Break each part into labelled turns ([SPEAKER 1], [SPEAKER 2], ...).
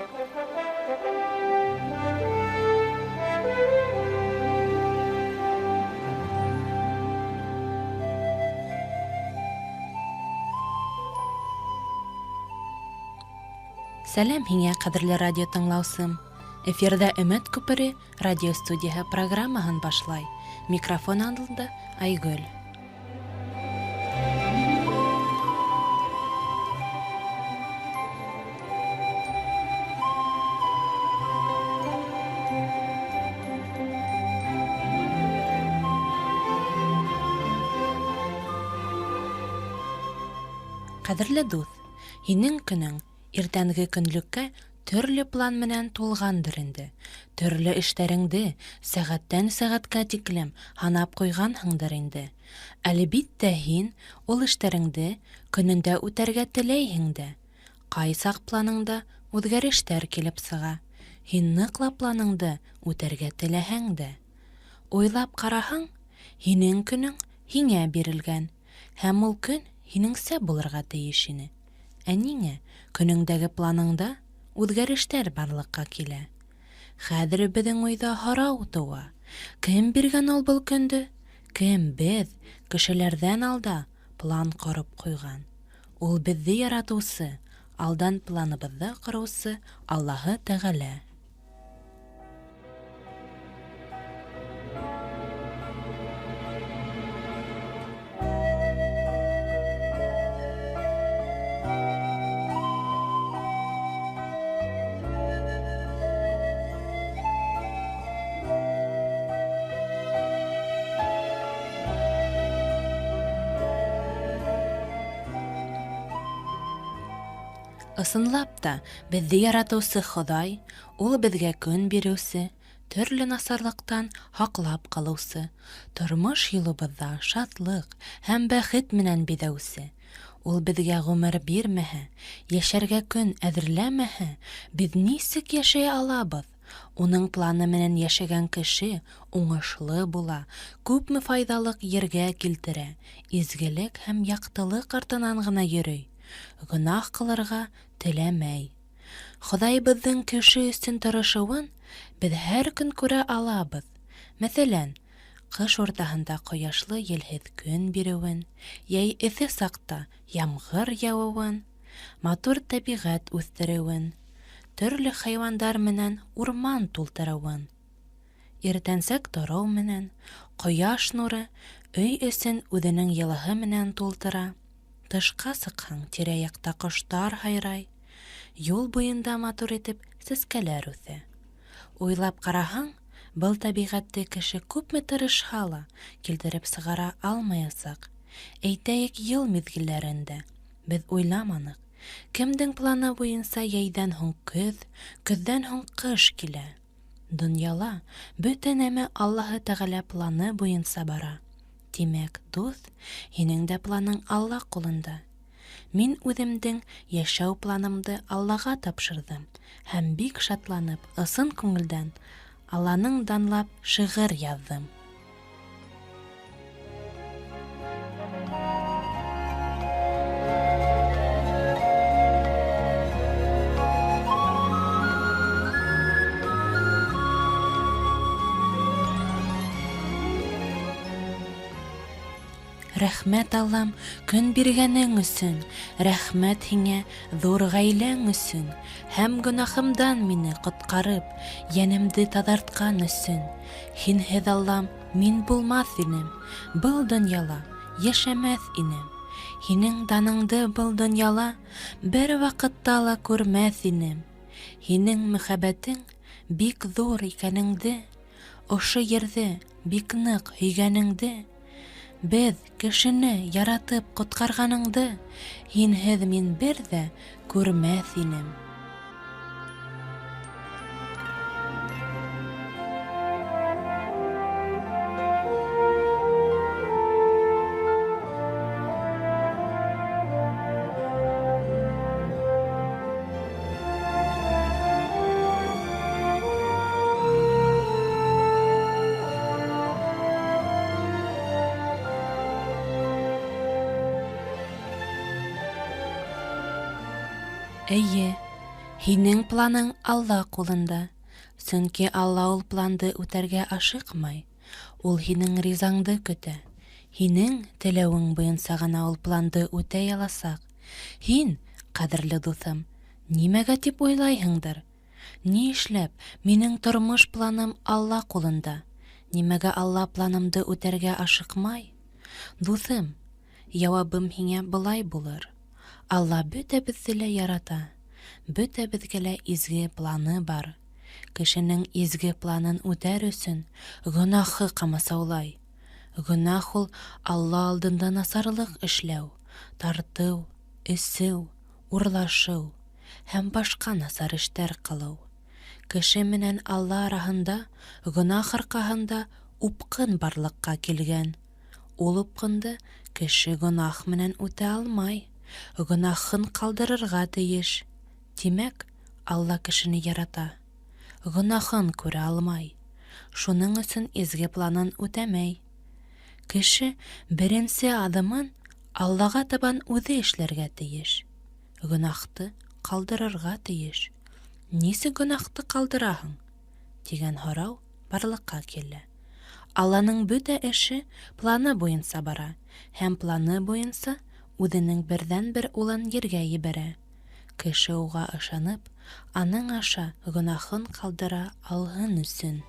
[SPEAKER 1] Сәләм һиңә, ҡәҙерле радио тыңлаусым. Эфирҙа Өмөт күпере радио студияһы программаһын башлай. Микрофон алдында Айгөл. Ҡәҙерле дуҫ, һинең көнөң иртәнге көнлөккә төрлө план менән тулғандыр инде. Төрлө эштәреңде сәғәттән сәғәткә тиклем һанап ҡуйғанһыңдыр инде. Әлбиттә, һин ул эштәреңде көнөндә үтәргә теләйһең дә. Ҡайсаҡ планыңда үҙгәрештәр килеп сыға. Һин ныҡлап планыңды үтәргә теләһәң дә. Уйлап ҡараһаң, һинең көнөң һиңә бирелгән һәм ул көн һинеңсә булырға тейеш ине. Ә ниңә көнөңдәге планыңда үҙгәрештәр барлыҡҡа килә? Хәҙер беҙҙең уйҙа һорау тыуа. Кем биргән ул был көндө? Кем беҙ, кешеләрҙән алда план ҡороп ҡуйған? Ул беҙҙе яратыусы, алдан планыбыҙҙы ҡороусы Аллаһы Тәғәлә. Ысынлап та, беҙҙе яратыусы Хоҙай, ул беҙгә көн биреүсе, төрлө насарлыҡтан һаҡлап ҡалыусы, тормош юлыбыҙҙа шатлыҡ һәм бәхет менән биҙәүсе. Ул беҙгә ғүмер бирмәһә, йәшәргә көн әҙерләмәһә, беҙ нисек йәшәй алабыҙ? Уның планы менән йәшәгән кеше уңышлы була, күпме файҙалыҡ ергә килтерә, изгелек һәм яҡтылыҡ артынан ғына йөрөй, гонаһ ҡылырға теләмәй. Хоҙайыбыҙҙың кеше өсөн тырышыуын беҙ һәр көн күрә алабыҙ. Мәҫәлән, ҡыш уртаһында ҡояшлы елһеҙ көн биреүен, йәй эҫе саҡта ямғыр яуыуын, матур тәбиғәт үҫтереүен, төрлө хайуандар менән урман тултырыуын. Иртәнсәк тороу менән ҡояш нуры өй эсен үҙенең йылыһы менән тултыра. Тышҡа сыҡһаң, тирә-яҡта ҡоштар һайрай, юл буйында матур итеп сәскәләр үҫә. Уйлап ҡараһаң, был тәбиғәтте кеше күпме тырышһа ла килтереп сығара алмаясаҡ. Әйтәйек, йыл миҙгелдәрендә беҙ уйламаныҡ, кемдең планы буйынса йәйҙән һуң көҙ, көҙҙән һуң ҡыш килә. Донъяла бөтә нәмә Аллаһы Тәғәлә планы буйынса бара. Тимәк, дуҫ, һинең дә планың Алла ҡулында. Мин үҙемдең йәшәү планымды Аллаға тапшырҙым һәм бик шатланып, ысын күңелдән Алланың данлап шиғыр яҙҙым. Рәхмәт, Аллам, көн биргәнең өсөн, рәхмәт һиңә ҙур ғаиләң өсөн, һәм гонаһымдан мине ҡотҡарып, йәнемде таҙартҡан өсөн. Һинһеҙ, Аллам, мин булмаҫ инем, был донъяла йәшәмәҫ инем. Һинең даныңды был донъяла бер ваҡытта ла күрмәҫ инем. Һинең мөхәббәтең бик ҙур икәнеңде, ошо ерҙе бик ныҡ һөйгәнеңде, беҙ кешене яратып ҡотҡарғаныңды һинһеҙ мин бер ҙә күрмәҫ инем. Эйе, Һинең планың Алла ҡулында, сөнки Алла ул планды үтәргә ашыҡмай. Ул һинең ризаңды көтә. Һинең теләүең буйынса ғына ул планды үтәй аласаҡ. Һин, ҡәҙерле дуҫым, нимәгә тип уйлайһыңдыр? Ни эшләп минең тормош планым Алла ҡулында? Нимәгә Алла планымды үтәргә ашыҡмай? Дуҫым, яуабым һиңә былай булыр. Алла бөтәбеҙҙе лә ярата. Бөтәбеҙгә лә изге планы бар. Кешенең изге планын үтәр өсөн гөнаһы ҡамасаулай. Гөнаһ ул Алла алдында насарлыҡ эшләү, тартыу, эсеү, урлашыу һәм башҡа насар эштәр ҡылыу. Кеше менән Алла араһында гөнаһ арҡаһында упҡын барлыҡҡа килгән. Ул упҡынды кеше гөнаһ менән үтә алмай, гөнаһын ҡалдырырға тейеш. Тимәк, Алла кешене ярата, гөнаһын күрә алмай. Шуның өсөн изге планын үтәмәй. Кеше беренсе аҙымын Аллаға табан үҙе эшләргә тейеш. Гөнаһты ҡалдырырға тейеш. Нисек гөнаһты ҡалдыраһың? Тигән һорау барлыҡҡа килә. Алланың бөтә эше планы буйынса бара һәм планы буйынса үҙенең берҙән-бер улын ергә ебәрә. Кеше уға ышанып, аның аша гөнаһын ҡалдыра алһын өсөн.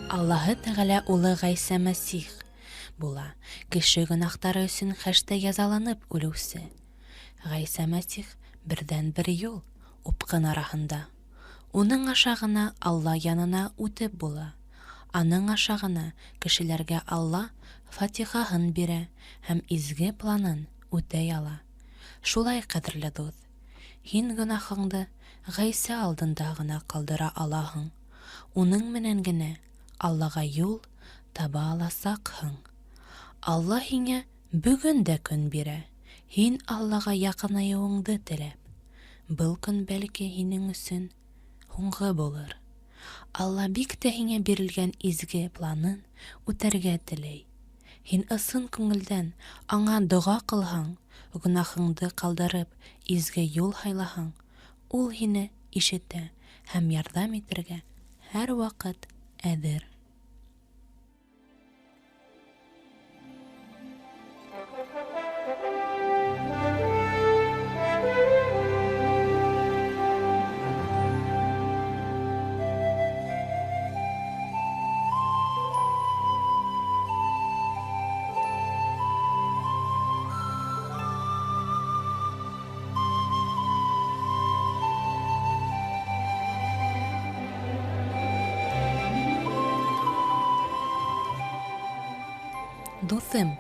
[SPEAKER 1] Аллаһы Тәғәлә улы Ғайсә Мәсих була, кеше гөнаһтары өсөн хәштә язаланып үлеүсе. Ғайсә Мәсих берҙән-бер юл упҡын араһында. Уның аша ғына Алла янына үтеп була. Аның аша ғына кешеләргә Алла фатихаһын бирә һәм изге планын үтәй ала. Шулай, ҡәҙерле дуҫ, һин гөнаһыңды Ғайсә алдында ғына ҡалдыра алаһың. Уның менән генә Аллаға юл таба аласаҡһың. Алла һиңә бөгөн дә көн бирә. Һин Аллаға яҡынайыуыңды теләп. Был көн бәлки һинең өсөн һуңғы булыр. Алла бик тә һиңә бирелгән изге планын үтәргә теләй. Һин ысын күңелдән аңа доға ҡылһаң, гөнаһыңды ҡалдырып, изге юл һайлаһаң, ул һине ишетә һәм ярҙам итергә һәр ваҡыт әҙер. Дуҫым,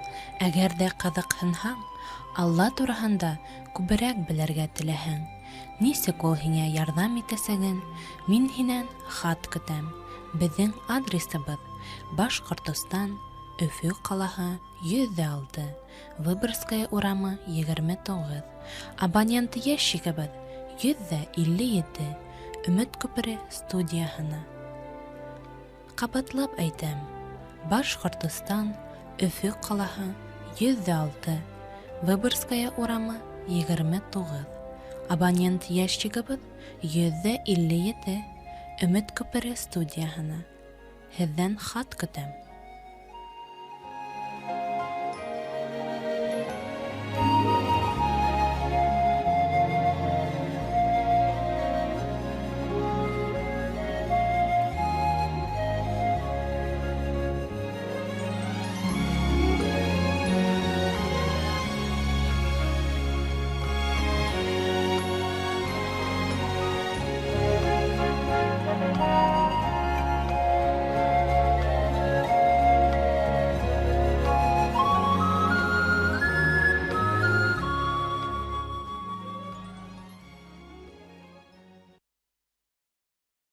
[SPEAKER 1] әгәр ҙә ҡыҙыҡһынһаң, Алла тураһында күберәк белергә теләһәң, нисек ул һиңә ярҙам итәсәген, мин һинән хат көтәм. Беҙҙең адресыбыҙ: Башҡортостан, Өфө ҡалаһы, 106, Выборгская урамы, 29. Абонент ящигыбыҙ 157, Өмөт күпере студияһына. Ҡабатлап әйтәм: Башҡортостан, Өфө ҡалаһы, 106, Выборгская урамы, 29. Абонент ящигыбыҙ 157, Өмөт күпере студияһына. Һеҙҙән хат көтәм.